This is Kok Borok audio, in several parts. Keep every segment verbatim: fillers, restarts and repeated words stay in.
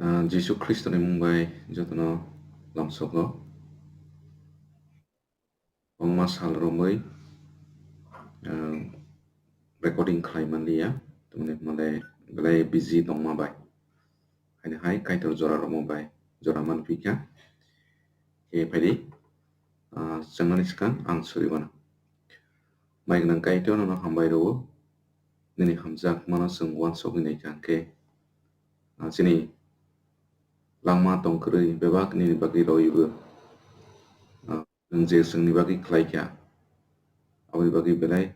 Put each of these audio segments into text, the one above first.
Ah, Jisu Khristoni mung bai jotono lamsogo. Kwbangma sal romwi, ah, recording khlai manliya, tamni hwnle belai busy tongma bai. Haini hai Kaitor jora romwi bai jora manphi kha. Khe phaidi, ah, chwngmani swkang ang suri mano. Mai gwnang Kaitor, nono hambai rwo. Nini hamjakmano chwng uansugwi nai kha, hwnkhe, ah, chini langma tong kwrwi bebak nini bagwi rowibo, ah, nwng je chwngni bagwi khlai kha, aboni bagwi belai,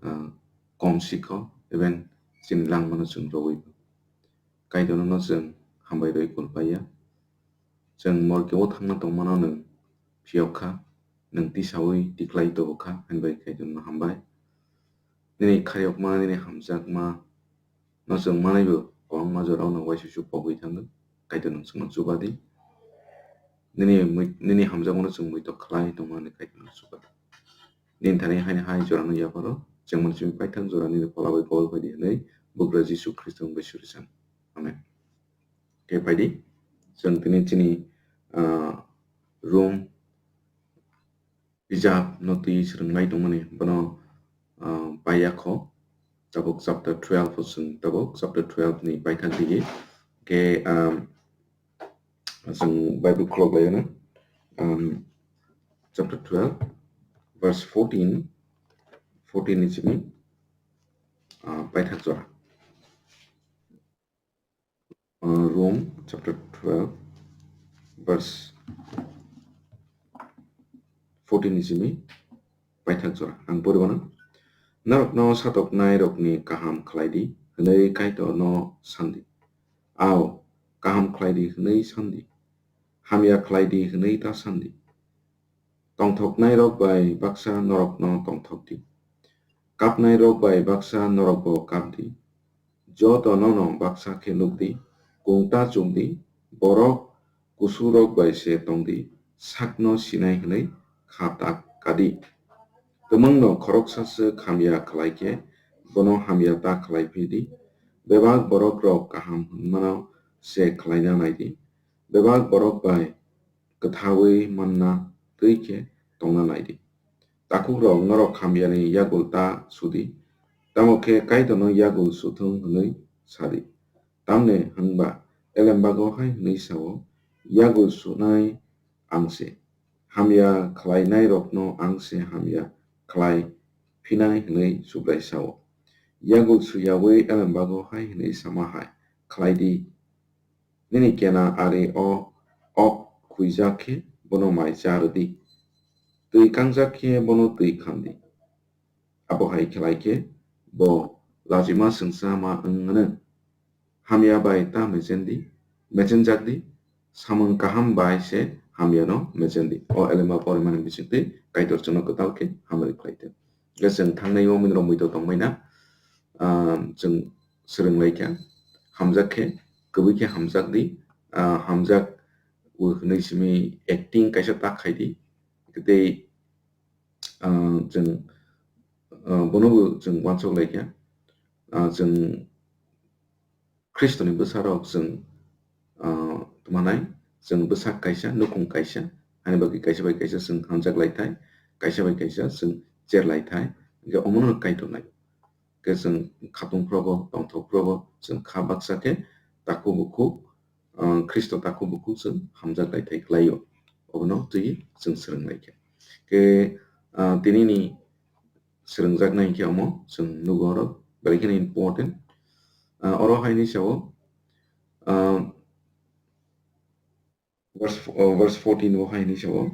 ah, kom sikho, even chini langmano chwng rowibo. Kaitor, nono chwng hambai rwi kul paiya. Chwng morke o thangna tongmano nwng phiyok kha, nwng tisaui tikhlai tubu kha, haini bagwi Kaitor, nono hambai. Nini khaiyokma, nini hamjakma no chwng manaibo kwbangma jorao nwng uaisuisu pogwi thango. Kaitor, nwng chwngno chuba di. Nini mui-, nini hamjakmano chwng muitok khlai tongmani Kaitor, nwng chuba di. Nini thani haini hai jorano yapharo, chwng mani simi paithak jora nini phola bai kobol phaidi hwnwi Bugra Jisu Khristo mung bai suri san. Amen. Khe phaidi, chwng tini chini, ah, Rom bijap no twi swrwng lai tongmani, bono, ah, paiya kho. Tabuk chapter twelve o chwng, tabuk chapter twelve ni paithak digi. Khe, um, chwng Bible khulok lai no, um, chapter twelve, verse fourteen, fourteen ni simi, ah, paithak jora. Uh, Rom chapter twelve, verse fourteen ni simi paithak jora. Ang pori mano. Norokno satoknai rokni kaham khlai di, hwnwi Kaitorno san di. Ao, kaham khlai di, hwnwi san di. Hamya khlai di, hwnwi ta san di. Tongthoknairok bai baksa norokno tongthok di. Kapnairok bai baksa norokbo kap di. Jotono'-no baksa khe nuk di, kung ta chuk di, borok kusurok bai se tong di, sakno sinai hwnwi kha ta ka di. Kwmwngno khoroksa swk hamya khlai khe, bono hamya ta khlai phi di. Bebak borokrok kaham hwnmano se khlaina nai di. Bebak borok bai kwthaui manna twi khe tongna nai di. Takhukrok, norok hamyani yagul ta su di, tamo khe Kaitorno yagul su thung hwnwi sa di. Tamni hwn ba elembago hai hwnwi sa-o, "Yagul sunai ang se, hamya khlainairokno ang se hamya khlai phinai," hwnwi Subrai sa-o. Yagul su yaui elembago hai hwnwi sama hai khlai di, "Nini kena ari o ok khuijak khe bono mai cha rw di, twi kangjak khe bono twi khan di. Abo hai khlai khe bo lachima swngchama wng mano. Hamya bai ta mechen di, mechenjak di, samung kaham bai se hamyano mechen di." O elemba porimani bisingtwi Kaitor chwngno kwtal khe hamari khlai thung. Hwnkhe chwng thangnai o minrok muitok tongbai na, ah, chwng swrwng lai kha, hamjak khe, kwbwi khe hamjak di, ah, hamjak o hwnwi simi acting kaisa ta khai di, tei, ah, chwng, ah, bonobo chwng uansuk lai kha, ah, chwng Khristoni bwsarok chwng, ah, tongmanai, chwng bwsak kaisa, nukhung kaisa, ani bagwi kaisa bai kaisa chwng hamjak lai thai, kaisa bai kaisa chwng cher lai thai, hwnkhe omono Kaitor nai. Khe chwng khatung phrogo, tongthok phrogo, chwng kha baksa khe takhuk bukhuk, ah, Khristo takhuk bukhuk chwng hamjak lai thai khlai-o. Obono twi chwng swrwng lai kha. Khe, ah, tinini swrwngjaknai hinkhe omo chwng nugo oro, belai kheno important. Ah, oro hai hwnwi sa-o, ah, verse, oh, verse fourteen o hai hwnwi sa-o,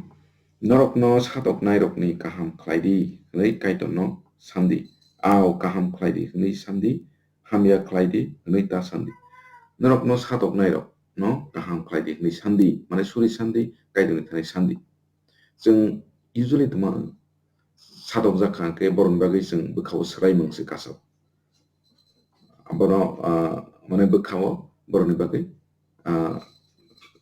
"Norokno satoknairokni kaham khlai di hwnwi Kaitorno san di, ao kaham khlai di hwnwi san di, hamya khlai di hwnwi ta san di." Norokno satoknairokno kaham khlai di hwnwi san di, mane suri san di, Kaitorni thani san di. Chwng usually tongma satokjak kha, hwnkhe borokni bagwi chwng bwkha-o swraimung se kasak. Abono, ah, mane bwkha-o borokni bagwi, ah,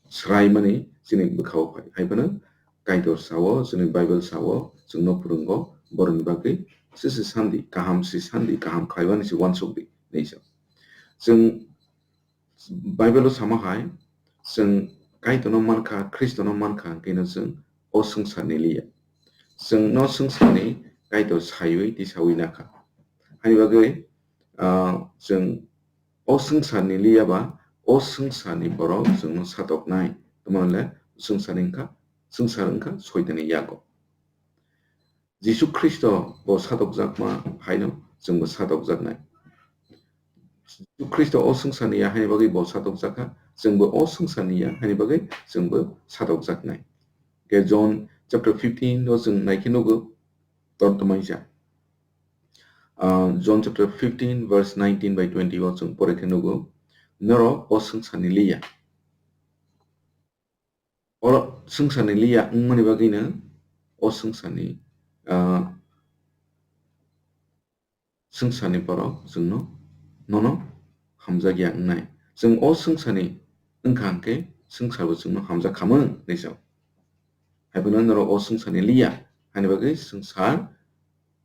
swraimani chini bwkha-o phai. Hai phano Kaitor sa-o, chini Bible sa-o, chwngno phwrwngo, borokni bagwi sisi san di, kaham si san di, kaham khlaiwani si uansuk di, hinwi sa. Chwng Bible o sama hai, chwng Kaitorno mankha, Khristono mankha, hwnkhe no chwng o swngcharni liya. Chwng no swngcharni Kaitor saiwi tisawi nakha. Haini bagwi, ah, chwng o swngcharni liya ba, o swngcharni borok chwngno satoknai. Tamo le swngcharni wngkha, swngchar wngkha Soitanni yago. Jisu Khristo bo satokjakma haino chwngbo satokjaknai. Jisu Khristo o swngcharni ya haini bagwi bo satokjakha, chwngbo o swngcharni ya haini bagwi chwngbo satokjaknai. Khe John chapter fifteen o chwng naikhe nugo, tor tongmani cha. Ah, John chapter fifteen verse nineteen by twenty o chwng pore khe nugo, norok o swngcharni liya. Oro swngcharni liya wngmani bagwino o swngcharni, ah, swngcharni borok chwngno, nono hamjakya wngnai. Chwng o swngcharni wngkha hwnkhe swngcharbo chwngno hamjak khamung hinwi sao. Haiphano norok o swngcharni liya, haini bagwi swngchar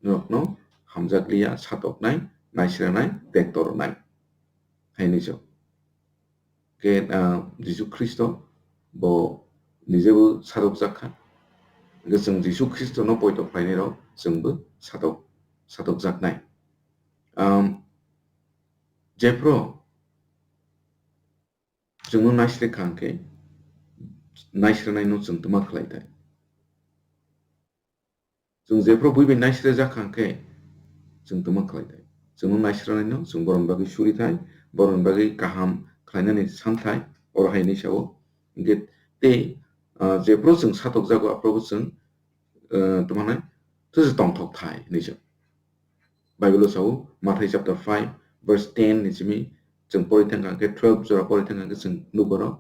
norokno hamjak liya, satoknai, naisranai, tekto rwnai, hinwi sao. Khe, ah, Jisu Khristo bo nijebo satokjak kha. Hwnkhe chwng Jisu Khristono poito khlainairok chwngbo satok-, satokjaknai. Am, jephru chwngno naisre kha hwnkhe, naisranaino chwng twma khlai thai. Chwng jephru bui bai naisrejak kha hwnkhe, chwng twma khlai thai. Chwngno naisranaino chwng borokni bagwi suri thai, borokni bagwi kaham khlainani san thai, oro hai hinwi sao. Hwnkhe tei, ah, jephru chwng satokjago, aphrubo chwng, ah, tamo hwnwi, tei se tongthok thai hinwi sao. Bible o sao, Mathai chapter five, verse ten ni simi chwng pori thangkha hwnkhe, twelve jora pori thangkha hwnkhe chwng nukgo oro,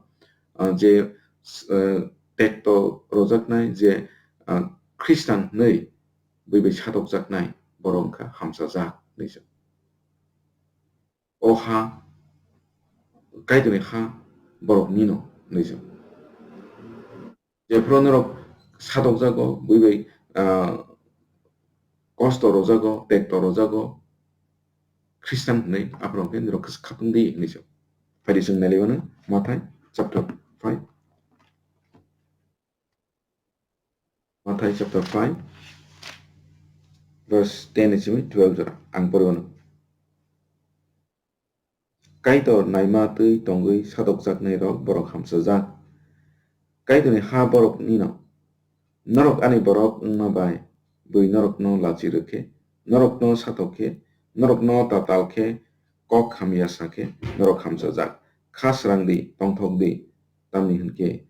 ah, je, ah, tekto rojaknai, je, ah, Khristan hwnwi bui bai satokjaknai borok wngkha hamsajak hinwi sao. O ha, Kaitorni ha borok nino hinwi sao. Jephru norok satokjago, bui bai, ah, kosto rojago, tekto rojago, Khristan hwnwi, aphuru hwnkhe norok khatung di hinwi sao. Phaidi chwng nailaiwano Mathai chapter five. Mathai chapter five, verse ten ni simi twelve jora ang poriwano. Kaitor naima twi tongwi satokjaknairok borok hamsajak. Kaitorni ha borok nino. Norok ani borok wngma bai bui norokno lachi rw khe, norokno satok khe, norokno tatal khe, kok hamya sa khe, norok hamsajak. Kha srang di, tongthok di, tamni hwn khe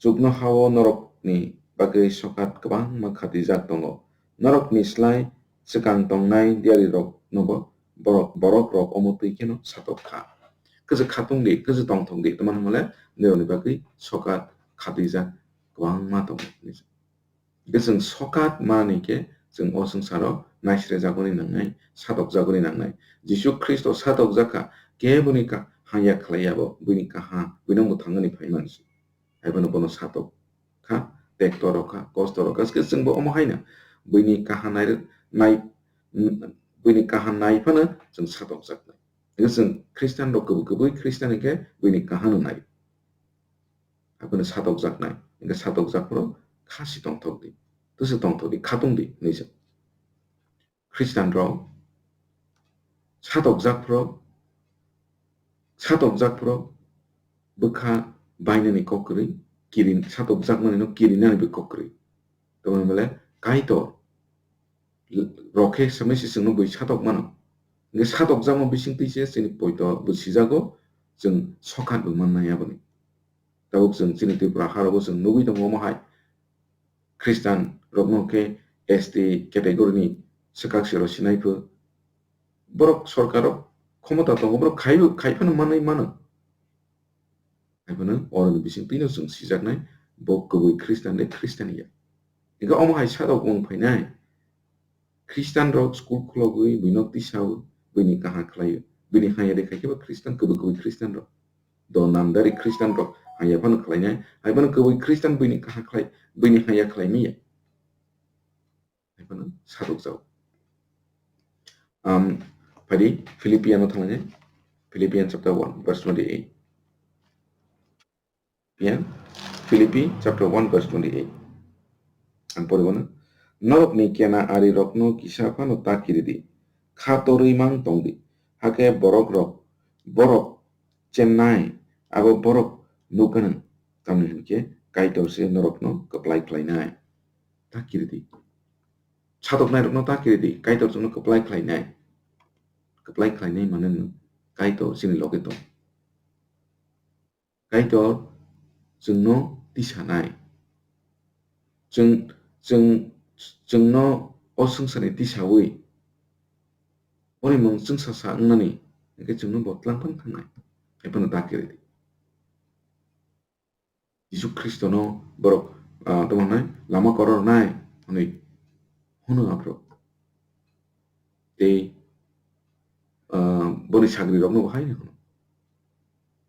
chuknoha-o norokni bagwi sokat kwbangma khatijak tongo. Norokni slai swkang tongnai diyariroknobo borok, borokrok omo twi kheno satok kha. Kwchwk khatung di, kwchwk tongthok di, tamo hwnmale nirokni bagwi sokat khatijak kwbangma tongo. Hwnkhe chwng sokat manwi khe chwng o swngcharo naisrejagwi nangnai, satokjagwi nangnai. Jisu Khristo satokjak kha, keboni ka-, hamya khlai yabo, buini kaha, buino mwthangwi phaimani se. Haiphano bono satok kha, tekto rw kha, kosto rw kha. Hwnkhe chwngbo omo haino buini kaha nai-, nai-, buini kaha nai phano chwng satokjaknai. Hwnkhe chwng Khristian rok kwbwi kwbwi Khristian hwnkhe buini kaha no nai. Abono satokjaknai. Hwnkhe satokjak phuru khasi tongthok di. Twswk tongthok di, khatung di, hinwi sa. Khristian rok satokjak phuru, satokjak phuru bwkha bainani kok kwrwi, kirin, satokjakmani no kirinani bo kok kwrwi. Tamoni bole Kaitor rok khe simi se chwngno bui satok mano. Hwnkhe satokjakma bising twi se chini poito bo sijago, chwng sokat bo mannai aboni. Tabuk chwng chini Tripura harogo chwng nugwi tongo omo hai. Khristan rokno khe S T category ni swkak se rw sinai pho. Borok sorkar rok khomota tongo, borok khaibo, khai phano manwi mano. Haiphano oroni bising twino chwng sijaknai, bo kwbwi Khristan de Khristan ya. Hwnkhe omo hai satok wng phainai. Khristan rok school khulogwi buino tisawo, buini kaha khlaio. Buini haya de khaikhe ba Khristan, kwbwi kwbwi Khristan rok. Do namdari Khristan rok haya phano khlainai, haiphano kwbwi Khristan buini kaha khlai, buini haya khlai manya. Haiphano satok jao. Am, phaidi Philippiano thanglainai. Philippians chapter one, verse twenty-eight. Philippi chapter one, verse twenty-eight. Ang pori mano. Norokni kena arirokno kisa phano ta kiridi. Kha torwi mang tongdi. Hakhe borokrok, borok chennai, abo borok nukganang. Tamni hinkhe Kaitor se norokno kwplai khlainai. Ta kiridi. Satoknairokno ta kiridi. Kaitor chwngno kwplai khlainai. Kwplai khlainai mane Kaitor chini loge tong. Kaitor chwngno tisanai. Chwng, chwng, chwngno o swngcharni tisawi, boni mung chwngsasa wngnani, hinkhe chwngno bo twlang phano thangnai. Haiphano ta kiridi. Jisu Khristono borok, ah, tamo hwnwi lama korornai hwnwi hwno aphuru. Tei, ah, boni sagrirokno bo hai hwno.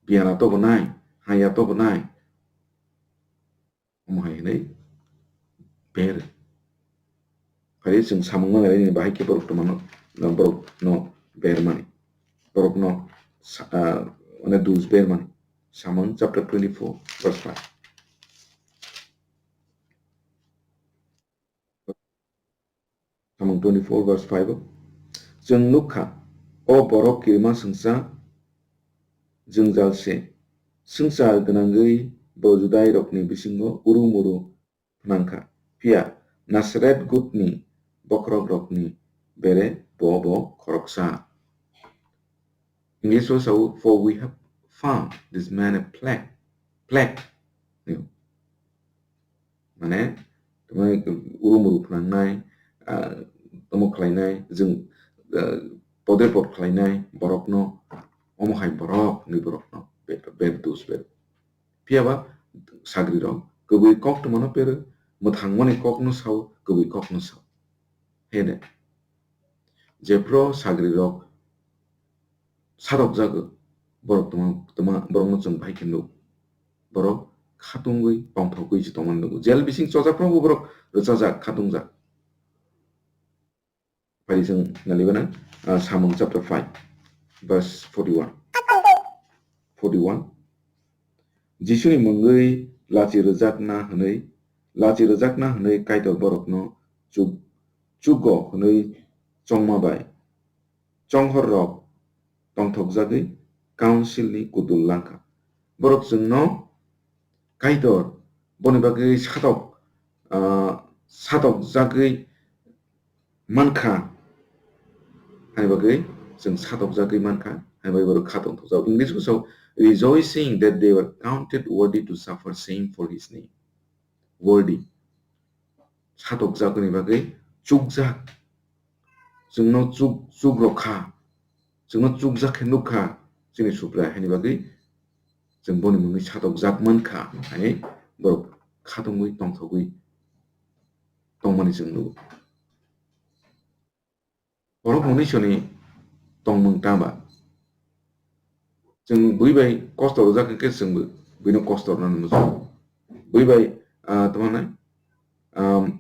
Biyana to bo nai, haya to bo nai. Omo hai hwnwi ber. Phai chwng samung nang nai bahai khe borok tongmano, borokno bermani. Borokno sa-, ah, mane dus bermani. Samung chapter twenty-four, verse five. Samung twenty-four verse five o chwng nukha, o borok kirima swngsa jwngjal se. Swngchar gwnangwi bo Judairokni bisingo uru-muru phnangkha. Phiya Nasaret gutni bokhorokrokni bere bo bo khoroksa. English o sao, "For we have found this man a plague." Plague. Mane, tamo uru-muru phnangnai, ah, tamo khlainai, jwng, ah, pode pod khlainai borokno, omo hai borok, hwnwi borokno, ber, ber dus ber. Phiya ba sagrirok kwbwi kok tongmano pero, mwthangmani kokno sao, kwbwi kokno sao. Hede. Jephru sagrirok satokjago, borok tongma, tongma, borokno chwng bahai khe nuk. Borok khatungwi tongthokgwi se tongmani nugo. Jel bising chojaphrubo borok rwchajak, khatungjak. Phai chwng nalibanang, ah, Samung chapter five, verse forty-one. Forty-one. Jisuni mungwi lachi rwjakna hwnwi, lachi rwjakna hwnwi Kaitor borokno chuk-, chugo hwnwi chongma bai chonghorrok tongthokjagwi council ni kutul langkha. Borok chwngno Kaitor boni bagwi satok, ah, satokjagwi mankha, hai bagwi chwng satokjagwi mankha, hai bagwi borok kha tongthokjak. English bwsao, "Rejoicing that they were counted worthy to suffer shame for his name." Worthy. Satokjakni bagwi chukjak. Chwngno chuk, chuk rok kha. Chwngno chukjak khe nuk kha chini Supra, haini bagwi chwng boni mungwi satokjak man kha, hai borok khatungwi tongthogwi tongmani chwng nugo. Borok mwnwisoni tongmung tama. Chwng bui bai kosto rwjak hwnkhe chwngbo buino kosto rwnani muchungo. Bui bai, ah, tamo hwnai, um,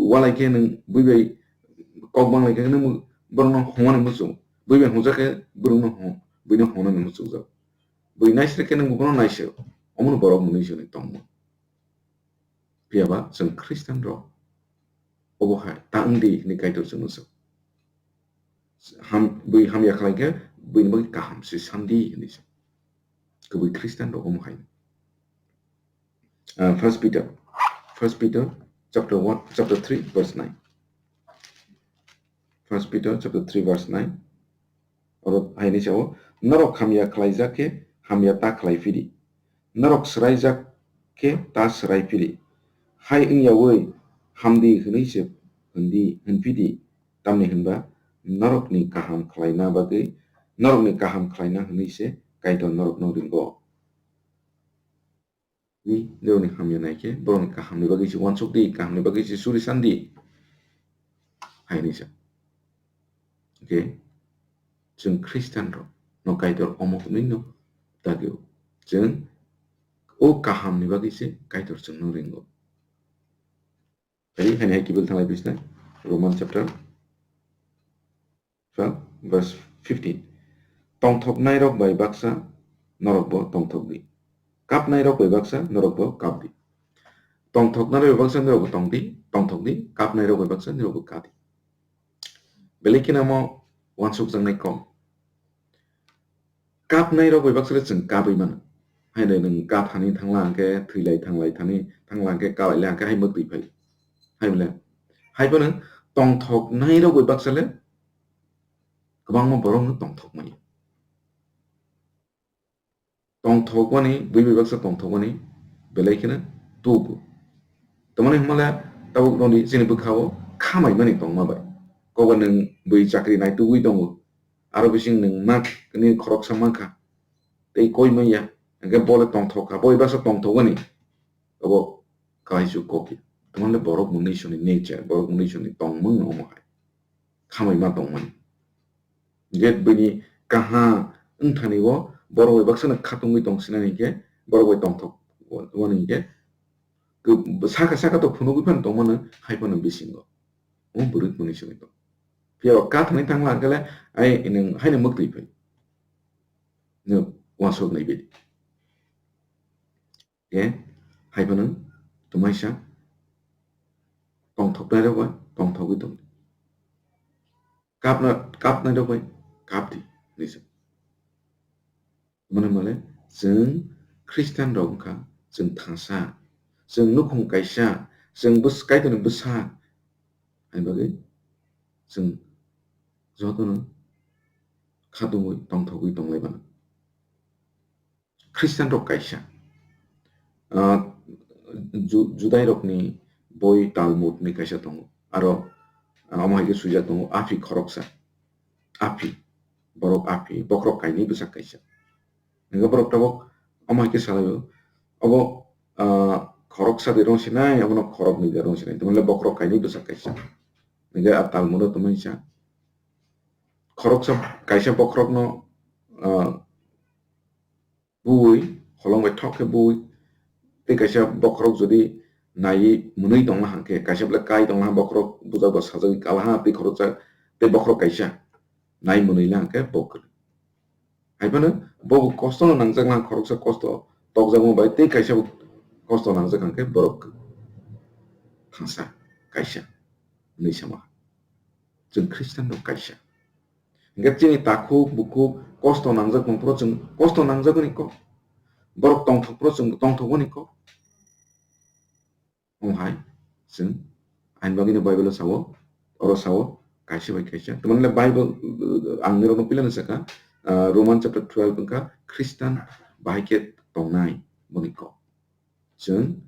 walai khe nwng bui bai kok banglai khe nwng borokno hongmani muchungo. Bui bai hongjak khe borokno hong-, buino hongnani muchungjak. Bui naisre khe nwng bono naisre. Omono borok mwnwisoni tongmung. Phiya ba chwng Khristian rok obo hai ta wng di hwnwi Kaitor chwngno sa. Ham, bui hamya khlai khe buini bagwi kaham se san di hwnwi sa. Kwbui Khristian rok omo hai. Ah, First Peter, First Peter chapter one, chapter three, verse nine. First Peter chapter three, verse nine. Oro hai hwnwi sao, "Norok hamya khlaijak khe hamya ta khlai phidi, norok swraijak khe ta swrai phidi, hai wngyaui hamdi hwnwi se hwndi, hwnphidi, tamni hwnba norokni kaham khlaina bagwi, norokni kaham khlaina hwnwi se Kaitor norokno ringo." Wi, norokni hamya nai khe, borokni kahamni bagwi se uansuk di, kahamni bagwi se suri san di. Hai hwnwi sa. Hwnkhe, chwng Khristian rok no Kaitor omo hwnwi no dagio. Chwng o kahamni bagwi se Kaitor chwngno ringo. Tei, hani hai kibil thanglai bisna, Roman chapter twelve, verse fifteen. Tongthoknairok bai baksa norokbo tongthok di. Kapnairok bai baksa norokbo kap di. Tongthoknairok bai baksa norokbo tong di, tongthok di, kapnairok bai baksa norokbo ka di. Belai kheno omo uansukjaknai kok. Kapnairok bai baksa le chwng kabwi mano. Haino nwng kathani thangla hwnkhe thwilai thanglai thani thangla hwnkhe kalailai hwnkhe hai mwtwi phai. Hai bole. Hai phano tongthoknairok bai baksa le kwbangma borokno tongthok manya. Tongthokmani, bui bai baksa tongthokmani belai kheno tubu. Tamani hwnmale tabuk noni chini bwkhao khamaimani tongma bai. Kobo nwng bui chakri naitugwi tongo, aro bising nwng mak, nini khoroksa mankha, tei koi manya, hwnkhe bole tongthok kha, boi baksa tongthokmani, obo kaisuk kokya. Tamani borok mwnwisoni nature, borok mwnwisoni tongmung omo hai. Khamaima tongmani. Je bini kaha wngthani o borok bai baksano khatungwi tong sinani hinkhe borok bai tongthok wani hinkhe kw-, saka saka to phunugwi phano tongmano hai phano bisingo. Omo bwrwi mwnwi songwi tong. Phiya o kathani thangla hwnkhe le ai nwng haino mwktwi phai. Nwng uansuk nai bidi. Khe hai phano twmaisa tongthoknairok bai tongthogwi tong di. Kapna-, kapnairok bai kap di, hinwi sa. Tamani hwnmale chwng Khristian rok wngkha, chwng thangsa, chwng nukhung kaisa, chwng bws-, Kaitorni bwsa, haini bagwi chwng jotono khatungwi tongthogwi tonglai mano. Khristian rok kaisa, ah, Ju-, Judai rokni boi Talmud ni kaisa tongo. Aro, ah, omo hai khe swijak tongo, Aphi khoroksa. Aphi, borok Aphi, bokhorok kainwi bwsak kaisa. Hingke borok tabok omo hai khe salaio, obo, ah, khoroksa de rong sinai, obono khoroknwi de rong sinai. Tamoni le bokhorok kainwi bwsak kaisa. Hingke a Talmud o tongmani sa. Khoroksa kaisa bokhorokno, ah, buwi, holong bai thok khe buwi, tei kaisa bokhorok jodi naiwi mwnwi tongla hwnkhe, kaisa bwlai kai tongla bokhorok bujak bo sajagwi kala ha tei khoroksa tei bokhorok kaisa nai mwnwi la hwnkhe bo kwrwi. Hai phano bo bo kosto no nangjak la khoroksa kosto tokjakma bai tei kaisa bo kosto nangjak hwnkhe borok thangsa kaisa hwnwi sama. Chwng Khristian rok kaisa. Hingke chini takhuk, bukhuk, kosto nangjak tong phuru chwng kosto nangjagoni kok. Borok tongthok phuru chwng tongthokgoni kok. Omo hai chwng aini bagwino Bible o sao, oro sao, kaisa bai kaisa. Tamani le Bible, uh, ang nirokno pilano saka, uh, Roman chapter twelve wngkha Khristian bahai khe tongnai boni kok. Chwng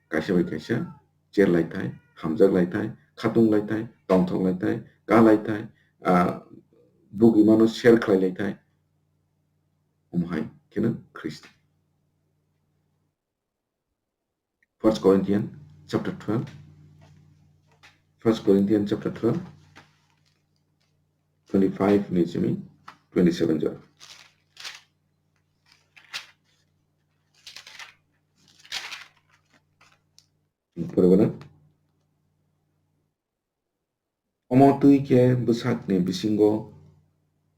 kaisa bai kaisa cher lai thai, hamjak lai thai, khatung lai thai, tongthok lai thai, ka lai thai, ah, bugimano share khlai lai thai. Omo hai kheno Khristian. First Corinthians chapter twelve. First Corinthians chapter twelve, twenty-five ni simi twenty-seven jora. Pore bono. Omo twi khe bwsakni bisingo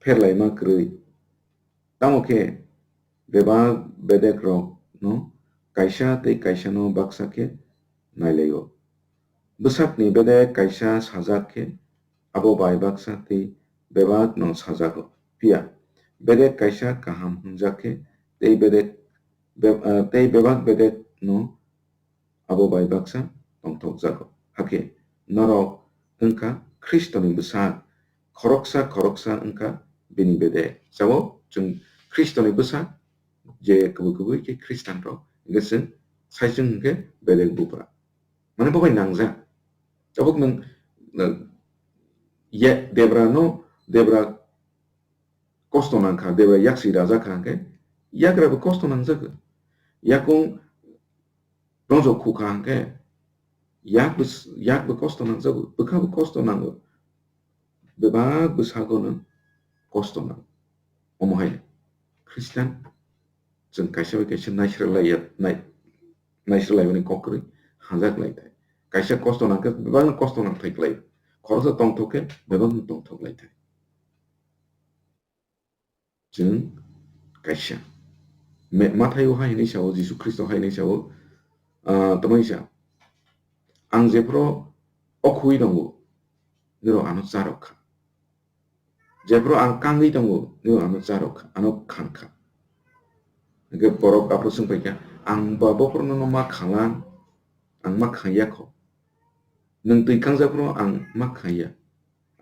pherlaima kwrwi. Tamo khe bebak bedekrokno kaisa tei kaisano baksa khe nailaio. Bwsakni bedek kaisa sajak khe abo bai baksa tei bebakno sajago. Phiya bedek kaisa kaham hwnjak khe tei bedek be-, ah, tei bebak bedekno abo bai baksa tongthokjago. Hakhe norok wngkha Khristoni bwsak, khoroksa khoroksa wngkha bini bedek. Jabo chwng Khristoni bwsak, je kubui kubui khe Khristian rok, hingke chwng saichung hingke bedek bupra. Mane bo bai nangjak. Tabuk nwng, nwng ye debra no, debra kosto nangkha, debra yaksi raja kha hingke, yagra bo kosto nangjago. Yakung rongjo khukha hingke, yak bo s-, yak bo kosto nangjago, bwkha bo kosto nango. Bebak bwsago no kosto nango. Omo hai Khristian chwng kaisa bai kaisa naisra laiya, nai-, naisra laimani kok kwrwi hanjak lai thai. Kaisa kosto nangkhe bebakno kosto nang thai klai. Khoroksa tongthok khe bebakno tongthok lai thai. chwng kaisa. Me-, Mathaio hai hwnwi sao, Jisu Khristo hai hwnwi sao, ah, tamo hwnwi sa, "Ang jephuru o khwi tongo, norok ano charwk kha. Jephuru ang kangwi tongo, norok ano charwk kha, ano khan kha." Hwnkhe borok aphuru swng pai kha, "Ang ba bophuru nono ma khalang, ang ma khangya kho. Nwng twi kangjak phuru ang ma khangya.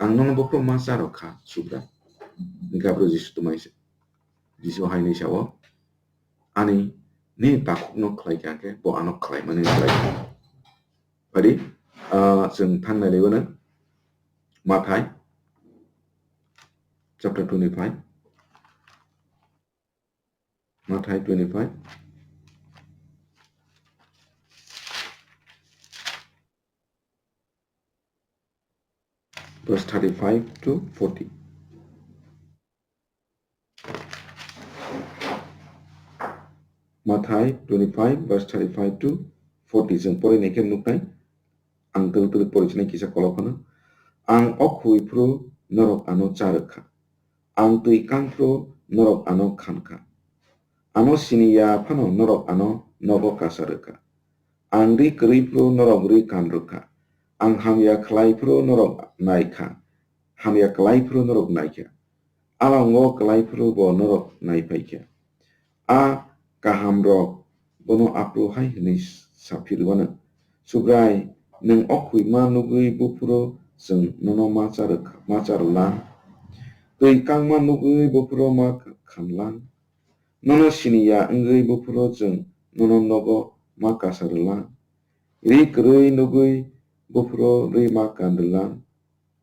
Ang nono bophuru ma charwk kha, Subrai." Hwnkhe aphuru Jisu tongmani se, Jisu hai hwnwi sao, "Ani nini takhukno khlai kha khe bo ano khlaimani khlai kha." Phadi, ah, chwng thang nai laiwano Mathai chapter twenty-five. Mathai twenty-five, verse thirty-five to forty. Mathai twenty-five, verse thirty-five to forty. Chwng porinai khe nuknai. Ang twrwk twrwk pori sinai kisa kolok phano. "Ang o khwi phuru norok ano charwk kha. Ang twi kang phuru norok ano khan kha. Ano sini ya phano norok ano nogo kasa rwk kha. Ang ri kwrwi phuru norok ri kan rwk kha. Ang hamya khlai phuru norok nai kha. Hamya klai phuru norok nai kha. Alango klai phuru bo norok nai phai kha." A kaham rok bono aphuru hai hwnwi sa phirwano, "Subrai, nwng o khwima nugwi buphuru chwng nono ma charwk-, ma charwlang? Twi kangma nugwi buphuru ma khanlang? Nono sini ya wngwi buphuru chwng nono nogo ma kasa rwlang? Ri kwrwi nugwi buphuru ri ma kan rwlang?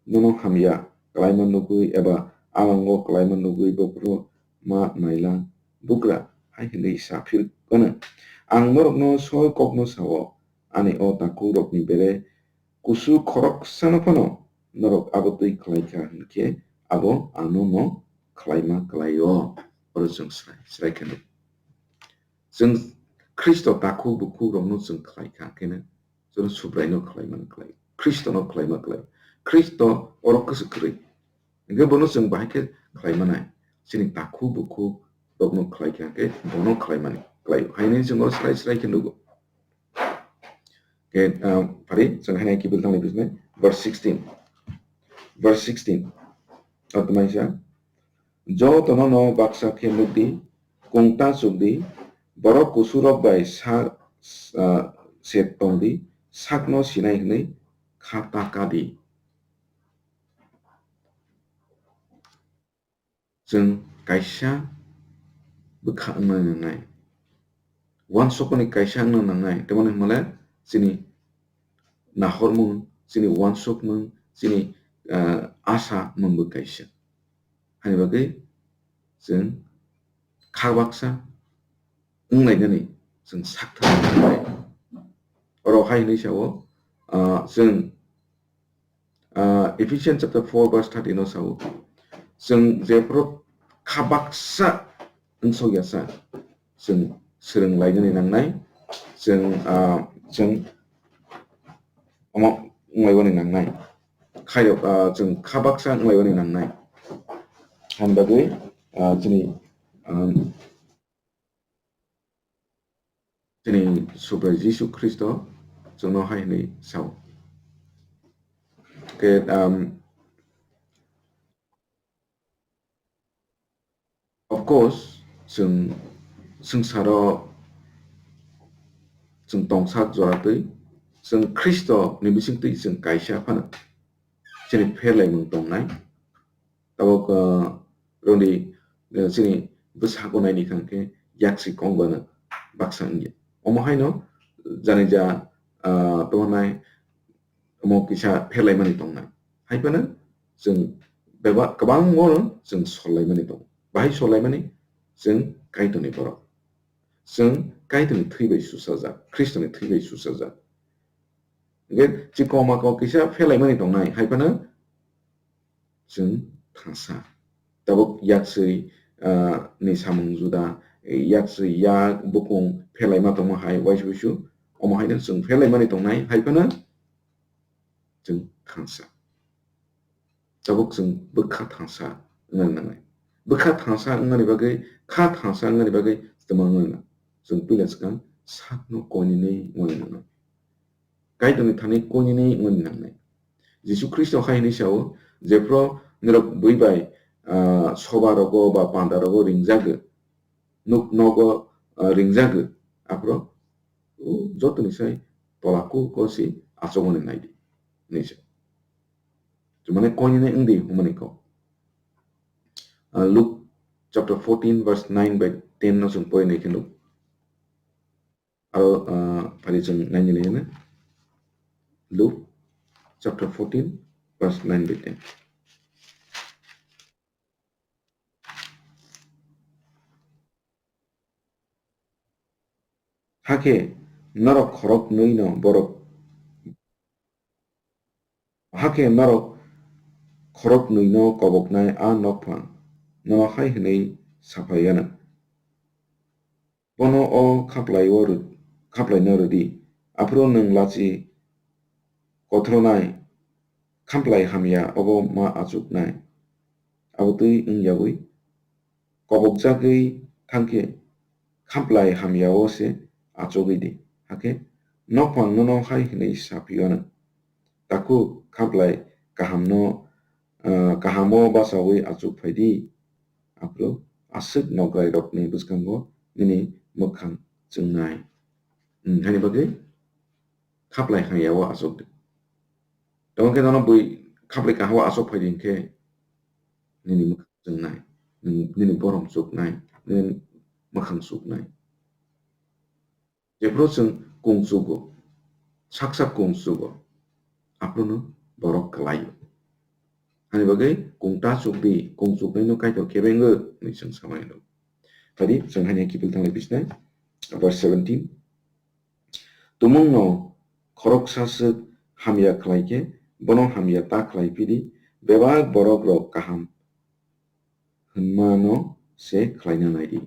Nono hamya klaima nugwi eba alango klaima nugwi buphuru ma nailang?" Bugra hai hwnwi sa phirwano, "Ang norokno soi kokno sao, ani o takhuk rokni bere kusu khoroksano phano norok abo twi khlai kha hwn khe abo ang nono khlaima klai-o." Oro chwng srai, srai khe nuk. Chwng Khristo takhuk bukhuk rokno chwng khlai kha khe no, chwng Subraino khlai man klai, Khristono khlai ma klai. Khristo oro kwswk kwrwi. Hwnkhe bono chwng bahai khe khlai manai. Chini takhuk bukhuk rokno khlai kha khe bono khlai mani klai. Haino chwng o srai srai khe nugo. Ke, ah, phari, chwng haino kiphil thangni bisne, verse sixteen. Verse sixteen. Atmaisa, "Jotono no baksa khe nukdi, kungta chukdi, borok kusurok bai sa-, ah, se tongdi, sakno sinai hwnwi kha ta kadi." Chwng kaisa bwkha wngna nangnai. Uansukmani kaisa wngna nangnai. Tamoni hwnmale chini nahormung, chini uansukmung, chini, ah, asa mungbo kaisa. Hani bagwi chwng kha baksa wnglainani chwng sakthang nangnai. Oro hai hwnwi sao, ah, chwng Ah, Ephesians chapter four verse thirteen no sao, chwng jephuru kha baksa wngsok ya sa, chwng swrwng lainani nangnai, chwng, ah, chwng omo wng laibani nangnai, khairok, ah, chwng kha baksa wng laibani nangnai. Hani bagwi, ah, chini, ah, Chini Subrai Jisu Khristo chwngno hai hwnwi sao. Ke, um, of course, chwng swngcharo chwng tongsak joratwi, chwng Khristo ni bisingtwi chwng kaisa phano chini pherlaimung tongnai. Tabuk, ah, roni, ah, chini bwsako naini kha khe yaksi kok bana baksa wngya. Omo haino jani ja, ah, tongnai omo kisa pherlaimani tongnai. Hai phano chwng beba-, kwbangma chwng sollaimani tong. Bahai sollaimani chwng Kaitorni borok. Chwng Kaitorni thwi bai suchajak, Khristoni thwi bai suchajak. Hingkhe chikoma kok kisa phelaimani tongnai, hai phano chwng thangsa. Tabuk yakswi, ah, ni samung juda, yakswi yak bukung phelaima tongma hai waisa waisa, omo haino chwng phelaimani tongnai, hai phano chwng thangsa. Tabuk chwng bwkha thangsa wngna nangnai. bwkha thansa wngmani bagwi, kha thansa wngmani bagwi twma wngmani nang. Chwng puila swkang sakno koinini wngmani nangnai. Kaitorni thani koinini wngmani nangnai. Jisu Khristo hai hwnwi sao, jephru norok bui bai, ah, soba rogo ba panda rogo ringjago, nuk nogo, ah, ringjago, aphuru, o, jotoni sai tola kuk o si achugmani naidi, hinwi sa. Chumani koinini wngdi hwnmani kok. Ah, Luke chapter fourteen verse nine by ten no chwng pori nai khe nuk. Aro, ah, phari chwng naini lai na. Luke chapter fourteen verse nine by ten. Hakhe norok khorok nwi no borok, hakhe norok khorok nwi no koboknai a nokphang nono hai hwnwi saphai anw. Bono o khaplai o rw-, khaplai no rwdi, aphuru nwng lachi kothronai khaplai hamya obo ma achuknai. Abo twi wng yaui kobokjagwi thangkhe khaplai hamya o se achugwi di. Hakhe nokphang nono hai hwnwi saphio anw, takhuk khaplai kahamno, ah, kahamo bachaui achuk phai di. Aphuru aswk nokrai rokni bwskango nini mwkhang chwngnai. Hmm, hani bagwi khaplai hamya o achuk di. Tamo khe nono bui khaplai kahao achuk phai di hinkhe nini mwkhang chwngnai, nini, nini borom chuknai, nini mwkhang chuknai. Jephru chwng kung chugo, sak sak kung chugo, aphruno borok kwlaio. Hani bagwi kung ta chukdi, kung chuknaino Kaitor khebengo hwnwi chwng samani rw. Phadi chwng hani kiphil thanglai bisnai, verse seventeen. Tumungno khoroksa swk hamya khlai khe, bono hamya ta khlai phidi, bebak borokrok kaham hwnmano se khlaina naidi.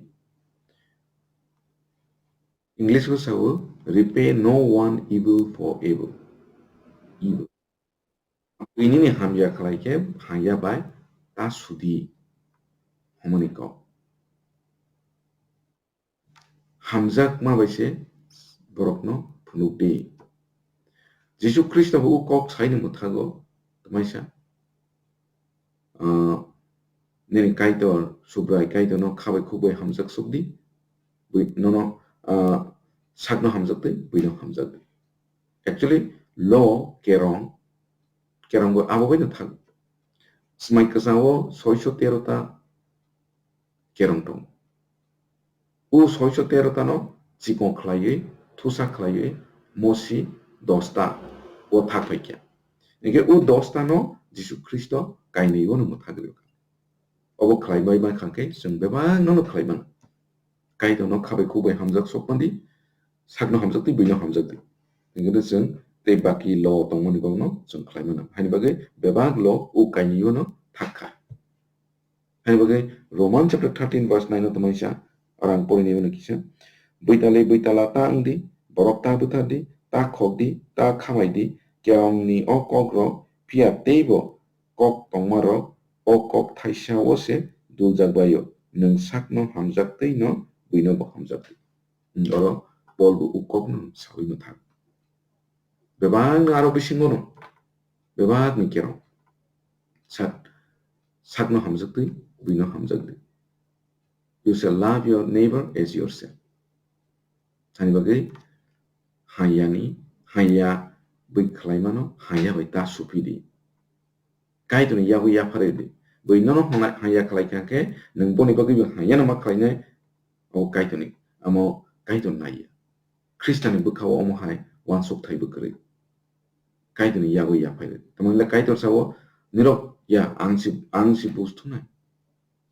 English o sao, "Repay no one evil for evil." Evil. Buinini hamya khlai khe hamya bai ta sudi hwnmani kok. Hamjakma bai se borokno phunuk di. Jisu Khristo bo o kok saini mwthago twmaisa, ah, nini Kaitor, Subrai Kaitorno kha bai khuk bai hamjak suk di, bui nono, ah, sakno hamjak di, buino hamjak di. Actually, lo kerong, kerong bo abo bai no thang. Smai kwchang o soiso tero ta kerong tongo. O soiso tero ta no chikon khlaiwi, thusa khlaiwi, mosi dosta o thak phai kha. Hinkhe o dosta no Jisu Khristo kainwi o no mwthagwi rw kha. Obo khlai bai ma kha khe chwng bebak no no khlai mano. Kaitor no kha bai khuk bai hamjak sok mandi, sakno hamjak di, buino hamjak di. Hinkhe chwng tei baki lo tongmani bagwi no chwng khlai mano. Haini bagwi bebak lo o kainwi o no thak kha. Haini bagwi Roman chapter thirteen verse nine o twmaisa, oro ang porinai mano kisa. Buitali buitala ta wng di, borok ta bwthar di, ta khok di, ta khamai di, kerongni o kok rok, phiya teibo kok tongma rok, o kok thaisa o se duljak bai o, nwng sakno hamjak tei no buino bo hamjak di. Hmm, oro Paul bo o kok no saui no thang. Bebak no aro bisingo no, bebak ni kerong. Sak, sakno hamjak di, buino hamjak di. You shall love your neighbor as yourself. Hani bagwi hayani, haya bwi khlai mano, haya bai ta suphi di. Kaitorni yagwi yapharwi di. Bwi nono hwnna haya khlai kha khe, nwng boni bagwi bo hayano ma khlainai, o Kaitorni, amo Kaitor naiya. Khristani bwkha-o omo hai uansuk thai bwkrwi. Kaitorni yagwi yaphai rw. Tamoni le Kaitor sao, "Nirok ya, ang si, ang si buj thumnai.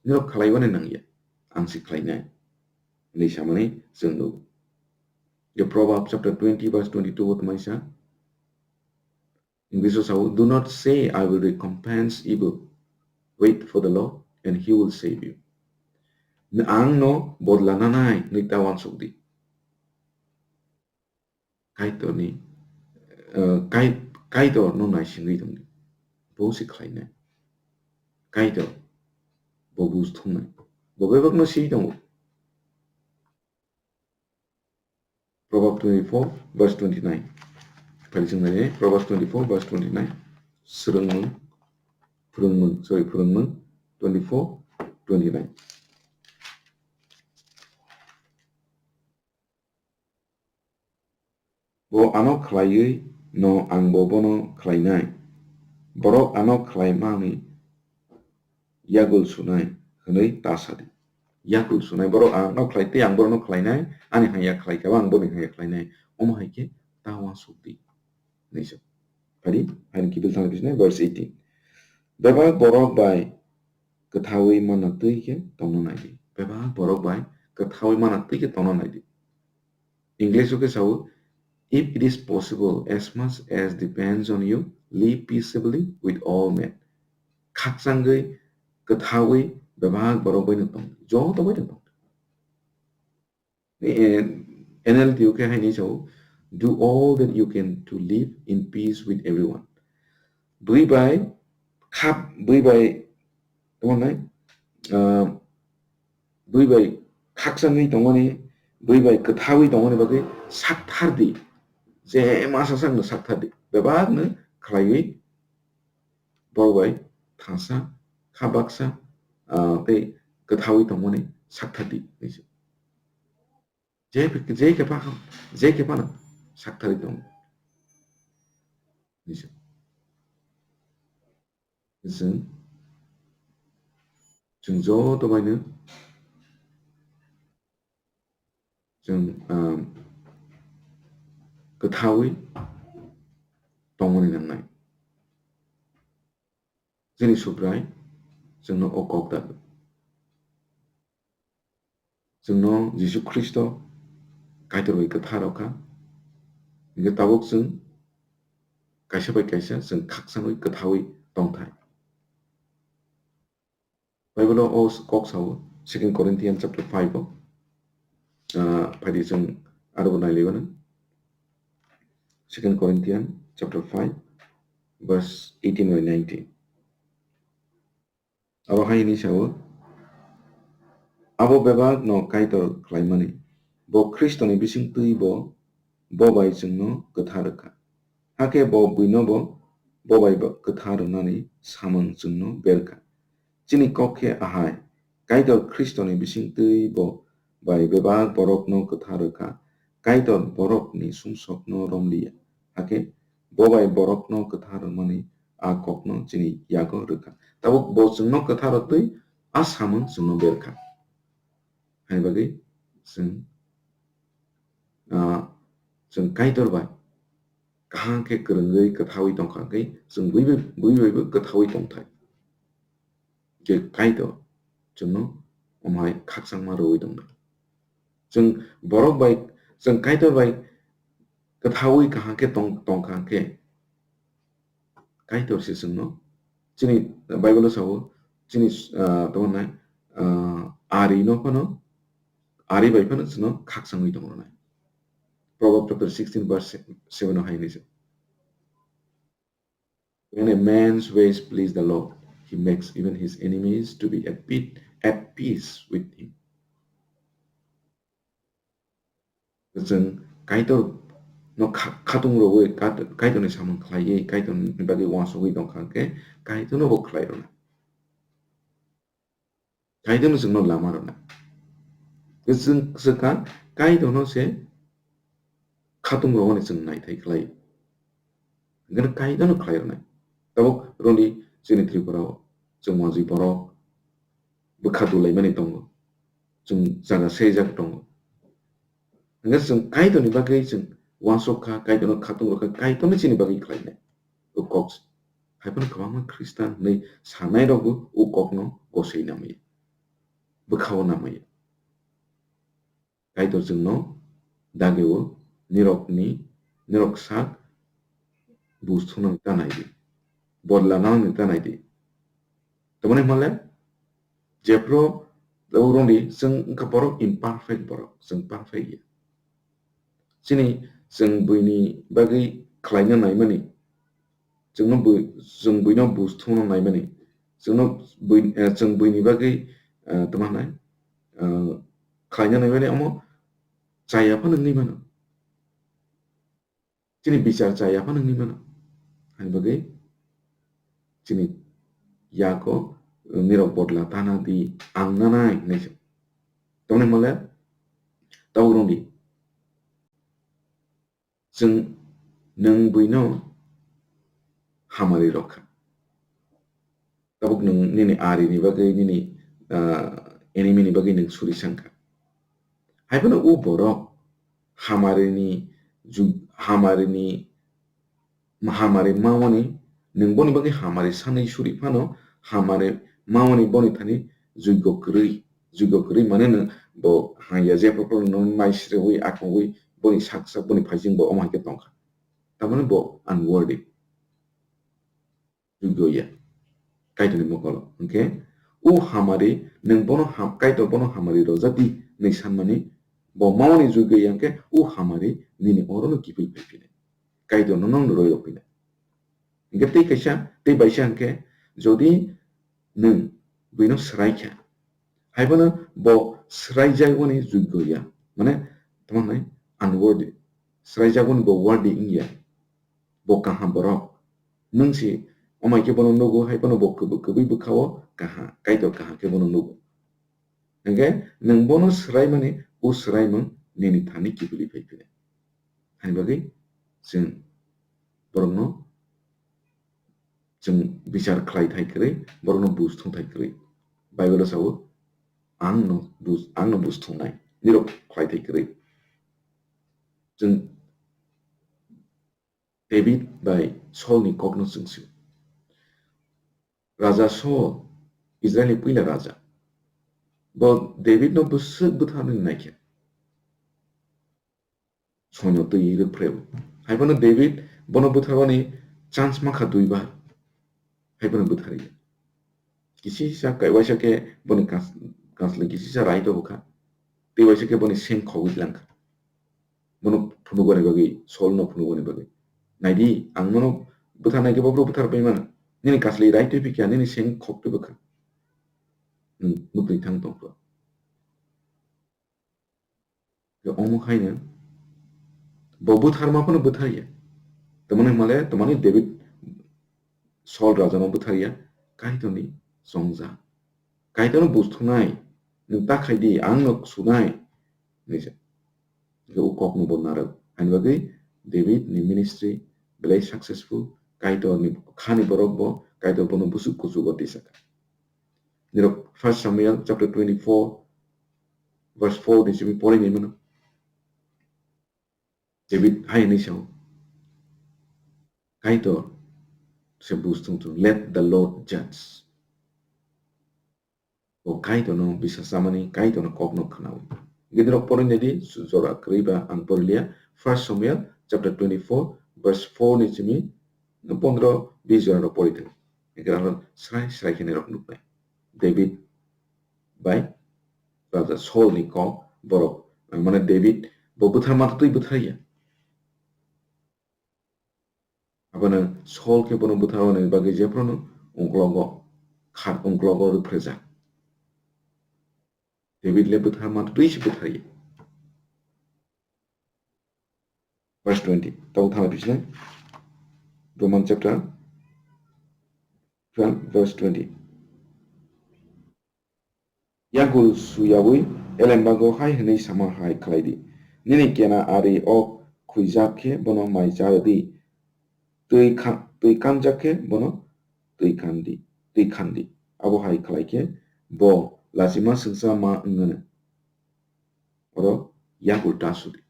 Nirok khlaiwani nang ya, ang si khlainai," hwnwi samani chwng nugo. The Proverbs chapter twenty verse twenty-two o twmai sa, English o sao, "Do not say, 'I will recompense evil.' Wait for the Lord, and he will save you." Ang no bodla nanai hwnwi ta uansuk di. Kaitorni, eh, Kai-, Kaitor no naisingwi tongdi. Bo se khlainai. Kaitor Bo buj thumnai. Bo bebakno swi tongo. Proverbs twenty-four verse twenty-nine. Phai chwng nai, Proverbs twenty-four verse twenty-nine. Swrwngmung, phwrwngmung, sorry, phwrwngmung twenty-four twenty-nine. Bo ano khlaiwi no ang bo bono khlainai. Borok ano khlai mani yagul sunai hwnwi ta sadi. Yagul sunai, borok ano khlai tei ang bono khlainai, ani hamya khlai kha, ang boni hamya khlainai. Omo hai khe ta uansuk di. Hinwi sa. Phai di, haini kiphil thangwi bisinai verse eighteen. Bebak borok bai kwthaui manna twi khe tongna nai di. Bebak borok bai kwthaui manna twi khe tongna nai di. English o khe sao, "If it is possible, as much as depends on you, live peaceably with all men." Khakchangwi, kwthaui, bebak borok bai no tong. Joto bai no tong. Eh, N L T o khe haini sao, "Do all that you can to live in peace with everyone." Bui bai, khap, bui bai, tamo nai, ah, bui bai khakchangwi tongmani, bui bai kwthaui tongmani bagwi sakthar di. Je masa sakno sakthar di. Bebakno khlaiwi borok bai thangsa, kha baksa, ah, tei kwthaui tongmani sakthar di. Je, je khe pha, je khe phano sakthari tongo. Chwng, chwng joto baino chwng, um, kwthaui tongmani nangnai. Chini Subrai chwngno o kok dago. Chwngno Jisu Khristo Kaitor bai kwthar rw kha. Hinkhe tabuk chwng kaisa bai kaisa chwng khakchangwi kwthaui tongthai. Bible o kok sao, Second Corinthians chapter five o. Ah, phaidi chwng aro bo nailaiwano. Second Corinthians chapter five, verse eighteen bai nineteen. Abo hai hwnwi sao, "Abo bebakno Kaitor khlaimani, bo Khristoni bisingtwi bo, bo bai chwngno kwthar rwkha. Hakhe bo buino bo, bo bai bo kwthar rwnani samung chwngno berkha." Chini kok khe ahai, Kaitor Khristoni bisingtwi bo bai bebak borokno kwthar rwkha, Kaitor borokni sumsokno romliya. Hakhe bo bai borokno kwthar rwmani a kokno chini yago rwkha. Tabuk bo chwngno kwthar rwtwi a samung chwngno berkha. Hai bagwi chwng, ah, chwng Kaitor bai kaham khe kwrwngwi kwthaui tongkha khe chwng bui bai, bui baibo kwthaui tongthai. Je Kaitor chwngno omo hai khakchangma rwui tongdi. Chwng borok bai, chwng Kaitor bai kwthaui kaham khe tong, tongkha khe Kaitor se chwngno chini Bible o sao chini, ah, tamo nai, ah, ari no phano, ari bai phano chwngno khakchangwi tongronai. Proverbs chapter sixteen verse seven o hai hwnwi se. When a man's ways please the Lord, he makes even his enemies to be at peace, at peace with him. Chwng Kaitor no kha-, khatung rwui, Kaitor, Kaitor ni samung khlaiwi, Kaitor ni bagwi uansugwi tongkha khe, Kaitor no bo khlai rwna. Kaitor no chwngno lama rwna. Chwng swkang Kaitor no se khatung rwmani chwng naithai khlai. Hwnkhe Kaitor no khlai rwnai. Tabuk rwni chini Tripura o chwng manjwi borok bwkha dulaimani tongo. Chwng jaga sejak tongo. Hwnkhe chwng Kaitorni bagwi chwng uansuk kha, Kaitorno khatung rw kha, Kaitorno chini bagwi khlainai. O kok hai phano kwbangma Khristan hwnwi sanai rokbo o kokno gosoi namaya, bwkhao namaya. Kaitor chwngno dagio nirokni, nirok sak buj thunani ta nai di, bodla nanani ta nai di. Tamoni hwnle jephru tabuk rwngdi chwng wngkha borok imperfect borok, chwng perfect ya. Chini chwng buini bagwi khlaina naimani, chwngno bui, chwng buino buj thumno naimani, Chwngno bui-, eh, chwng buini bagwi, eh, tamo hwnai, eh, khlaina nai mani omo chaya phano wngwi mano. Chini bichar chaya phano wngwi mano. Haini bagwi chini yago, eh, nirok bodla tana di, ang nanai hinwi se. Tamni hwnle tabuk rwngdi. Chwng nwng buino hamari rwkha. Tabuk nwng nini arini bagwi, nini, ah, enemy ni bagwi nwng suri sangkha. Haiphano o borok hamarini ju-, hamarini, hamari mamani, nwng boni bagwi hamari sanwi suri phano hamari mamani boni thani juigo kwrwi, juigo kwrwi mane nwng bo hangya jephru phru nwng naisrewi akungwi boni sak sak boni phaising bo omo hai khe tongkha. Tamani bo unworthy. Juigo ya. Kaitorni mokolo. Hwnkhe o hamari nwng bono ham-, Kaitor bono hamari rojak di hinwi sanmani bo mamani juigo ya hwnkhe o hamari nini orono kiphil phai phine. Kaitor no nokno roi rok phine. Hwnkhe tei kaisa, tei baisa hwnkhe jodi nwng buino swrai kha, haiphano bo swraijagwani juigo ya, mane tamo hwnai unworthy, swraijagwani bo worthy wngya, bo kaham borok, nwng si omai khe bono nugo, haiphano bo kwbwi, kwbwi bwkhao kaham, Kaitor kaham khe bono nugo. Hwnkhe nwng bono swraimani, o swraimung nini thani kiphilwi phai phine. Haini bagwi chwng borokno chwng bichar khlai thai kwrwi, borokno buj thung thai kwrwi. Bible-o sao, "Ang no buj, ang no buj thungnai, nirok khlai thai kwrwi." Chwng David bai Saulni kokno chwng sio. Raja Saul, Israilni puila raja, bo Davidno bwswk bwtharnani naikha. Soino twi rwphrewi. Haiphano David bono bwtharmani chance mankha duibar. Haiphano bwtharya. Kisisa kai-, waisa khe boni kas-, kasli kisisa raito bwkha. Tei waisa khe boni seng khogwi langkha. Bono phunukbani bagwi, Saulno phunukbani bagwi. Naidi, ang nono bwtharnai khe bophuru bwthar pai mano. Nini kasli raitwi phikya, nini seng khoktwi bwkha. Hmm, mwtwi thang tongkha. Khe omo haino bo bwtharma phano bwtharya. Tamani hwnmale, tamani David Saul rajano bwtharya, Kaitorni chongjak. Kaitorno buj thungnai, nwng ta khai di, ang no sunai, hinwi sa. Khe o kokno bo narwk. Haini bagwi David ni ministry belai successful, Kaitorni khani borok bo, Kaitor bono bwswk kuchugo tisaka. Nirok First Samuel chapter twenty-four, verse four ni simi pori ni mano. David hai hinwi sao, Kaitor se buj thung thung, "Let the Lord judge." O Kaitorno bisa chamani, Kaitorno kokno khnawi. Gidrok pori nai di, su jora kwrwi ba ang pori liya. First Samuel chapter twenty-four, verse four ni simi pondro bis jora rok pori thai. Ekra srai srai khe nirok nuknai. David bai Raja Saul ni kok borok, mane David bo bwtharma twi bwtharya. Abono Saul khe bono bwtharmani bagwi jephruno ungklogo kha-, ungklogo rwphrejak. David le bwtharma twi se bwtharya. Verse twenty. Tabuk thana bisne. Roman chapter twelve, verse twenty. Yakul suyaui elembago hai hwnwi sama hai khlai di, "Nini kena ari o khwijak khe bono mai cha rw di, twi kha-, twi kanjak khe bono twi kan di, twi khan di. Abo hai khlai khe bo lachima swngcha ma wng anw." Oro yakul ta su di.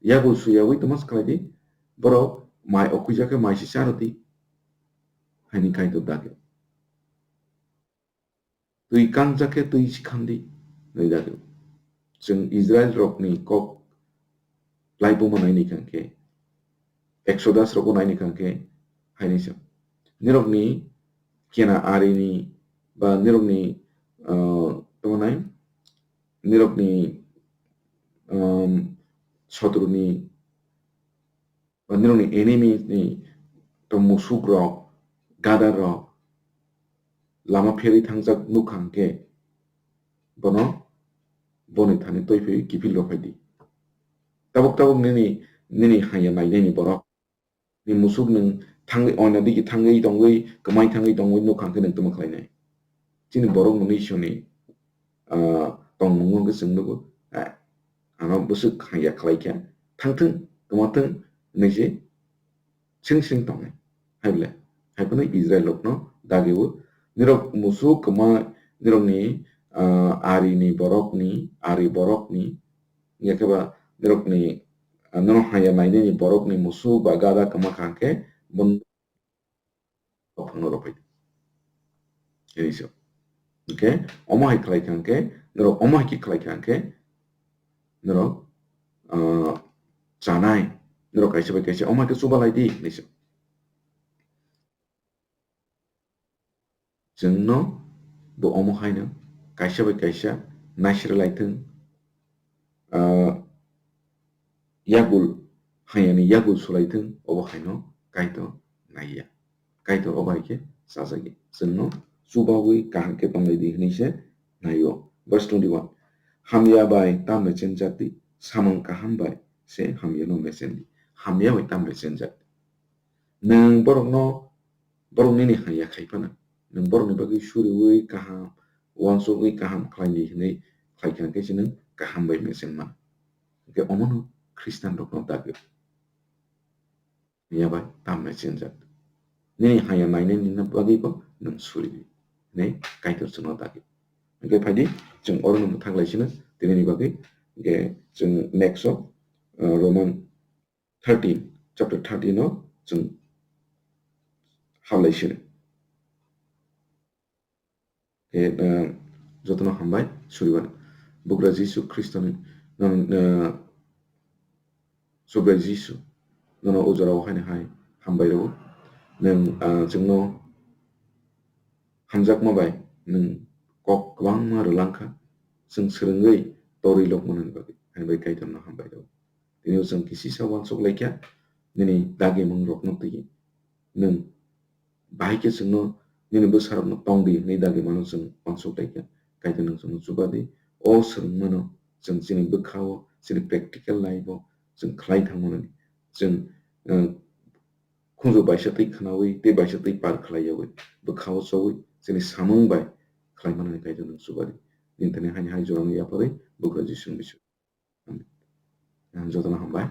Yakul suyaui tamo se khlai di, borok mai o khwijak khe mai se cha rw di, haini Kaitor dagi. Twi kangjak khe twi si khan di, nai dagi. Chwng Israel rokni kok laibuma naini kha khe, Exodus rogo naini kha khe, haini se. Nirokni kena arini ba nirokni, ah, tamo nai, nirokni, um, sotruni ba nirokni enemy ni to musuk rok, gadar rok, lama pherwi thangjak nukha hwnkhe bono boni thani twi phaiwi kiphil rw phai di. Tabuk tabuk nini, nini hanya nainani borok ni musuk nwng thangwi, oina digi thangwi tongwi, kwmai thangwi tongwi nukha hwnkhe nwng tamo khlainai? Chini borok mwnwi soni, ah, tongmung wngkhe chwng nugo, ah, ano bwswk hanya khlaikha, thangthwng, kwmathwng hwnwi se sring sring tongnai. Hai bole, hai phano Israel rokno dagio, nirok musuk kwma, nirokni, ah, arini borokni, ari borokni, ya khe ba nirokni, ah, nono haya nainani borokni musuk ba gada kwma kha khe, bon phano rw phai di. Ini so. Hwnkhe, omo hai khlai kha hwnkhe, norok omo hai khe khlai kha hwnkhe, norok, ah, chanai, norok kaisa bai kaisa omo hai khe chuba lai di, hinwi se. Chwngno bo omo haino kaisa bai kaisa naisra lai thung, ah, yagul, hayani yagul sulai thung, obo haino Kaitor naiya. Kaitor obo hai khe sajagya. Chwngno chubawi kaham khe tonglai di hwnwi se naio. Verse twenty-one. Hamya bai ta mechenjak di, samung kaham bai se hamyano mechen di. Hamya bai ta mechenjak di. Nwng borokno, borok nini hamya khai phano, nwng borokni bagwi suriui kaham, uansugui kaham khlaidi hwnwi khlai kha hwnkhe se nwng kaham bai mechen mano. Hwnkhe omono Khristian rokno dagwi. Hamya bai ta mechenjak. Nini hamya nainani bagwi bo nwng suri di hwnwi Kaitor chwngno dagi. Hwnkhe phaidi, chwng orono mwthak lai sino tinini bagwi. Hwnkhe chwng next o, uh, Roman thirteen, chapter thirteen o chwng hablai sino. Khe, uh, jotono hambai suribar. Bugra Jisu Khristoni, nono, uh, Subrai Jisu, nono o jorao haino hai hambai rwo. Nwng, uh, chwngno hamjakma bai nwng kok kwbangma rwlang kha, chwng swrwngwi torwi lokmanani bagwi, haino bai Kaitorno hambai rwo. Tini o chwng kisisa uansuk lai kha, nini dagimung rokno twi nwng bahai khe chwngno nini bwsarokno tong di hwnwi dagimano chwng uansuk lai kha. Kaitor nwng chwngno chuba di, o swrwngmano chwng chini bwkha-o, chini practical life-o chwng khlai thangmanani. Chwng, eh, khunju baisa twi khnaui tei baisa twi par khlai yaui bwkha-o choui chini samung bai khlai manani Kaitor nwng chuba di. Nini thani haini hai jorano yapharwi Bugra Jisuni bising. Jotono hambai.